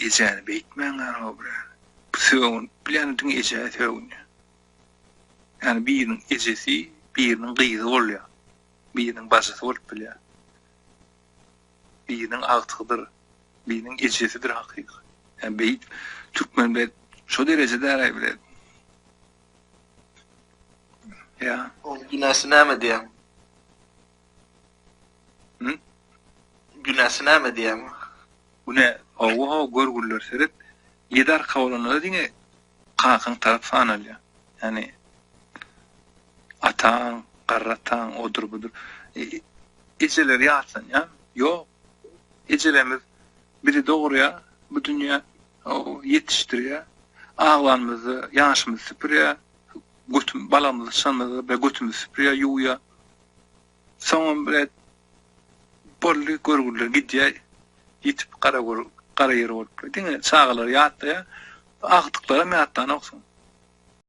ejäni beýtmäňär-ow bre. Sögünip bilýän diňe ejä sögünýär. Ýani biriniň ejesi biriniň gyzy bolýar. Biriniň bajysy bolup bilýär. Biriniň agtygydyr. Biriniň ejesidir hakyky. Ýani beýt türkmen bre şo dereje däl-aý bre. Ýa. Oň günäsi näme diýýäň? Hı? Günäsi näme diýýäň? Günä, hawa hawa görgüliler seret, ýedi arka bolanda-da diňe kakaň tarap sanalýar. Ýagny ataň, garry ataň, odur budur. Ejeler ýatlanýar. Ýok. Ejelerimiz bizi dogurýar bu dünýä, ýetişdirýär. Aglanymyzda ýaşymyzy süpürýär. Götüm, balamyzy syçanymyzda bile götümizi süpürýär, ýuwýar. Soňam bile boldy, görgüliler gidýär, ýitip gara gör, gara ýer bolup. Diňe çagalary ýatlaýar. Agtyklaram ýatlanok soň.